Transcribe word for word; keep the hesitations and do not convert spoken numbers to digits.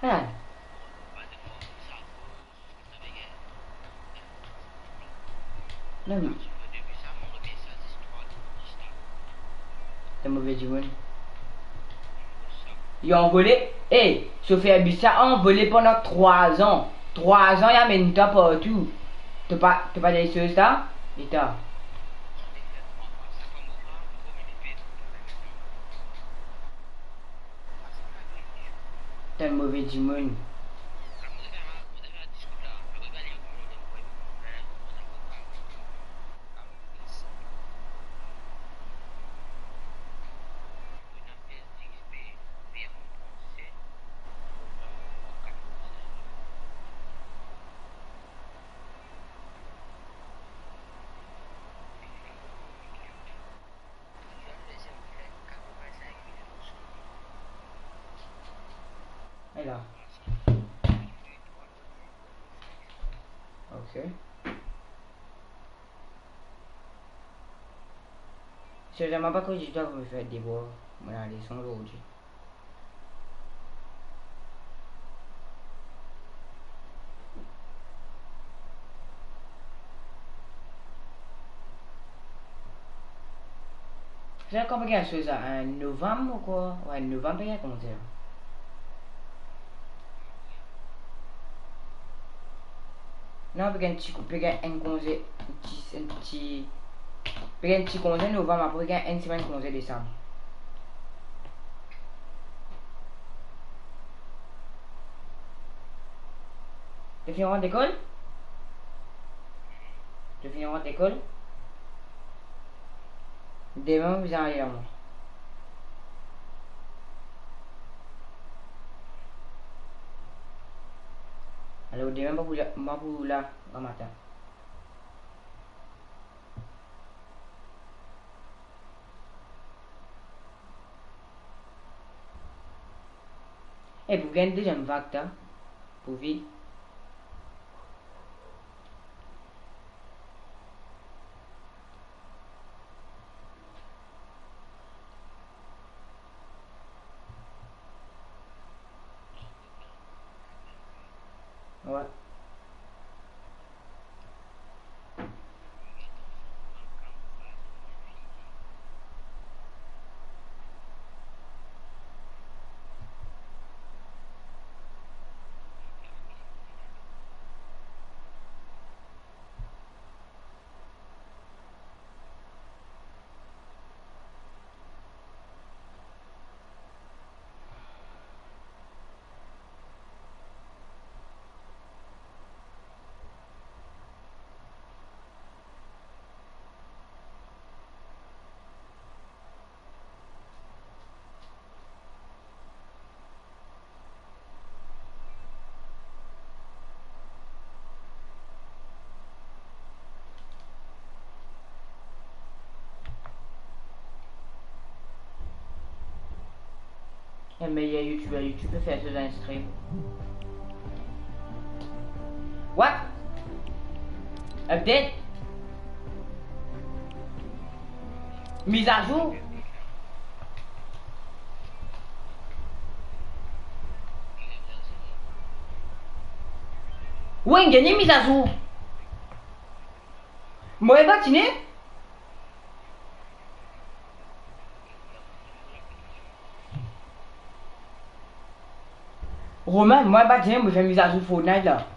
Ah. Non, mais t'es mauvais du monde. Li anvole, eh, sofer bis la anvole pandan trwa zan. Trwa zan, li amenn twa partou. To pa, to pa dir soz sa? Eta. T'es mauvais du monde. Ala. Ok. Serieusement, pa koz de twa pou mo fer devwar mo leson zordi. Sa kan pe gagn soz la, eh, novam ou kwa? Wi, novam pe gagn konze. Non, pe gagn ti, pe gagn enn konze, ti, enn ti, pe gagn ti konze novam, apre pe gagn enn semenn konze desam. To finn rant lekol? To finn rant lekol? Demin mo bizin ale la mwa. Alor demin mo pou la, mo pou la gramatin. E pou gagn deziem vag ta, pou vi. Wi. Enn meyer youtuber, YouTube pe fer so enn stream. What? Update? Mizazour? Wi, gagn mizazour. Mo eba tine. Romain, mo eba tine, mo fer mizazour Fortnite la.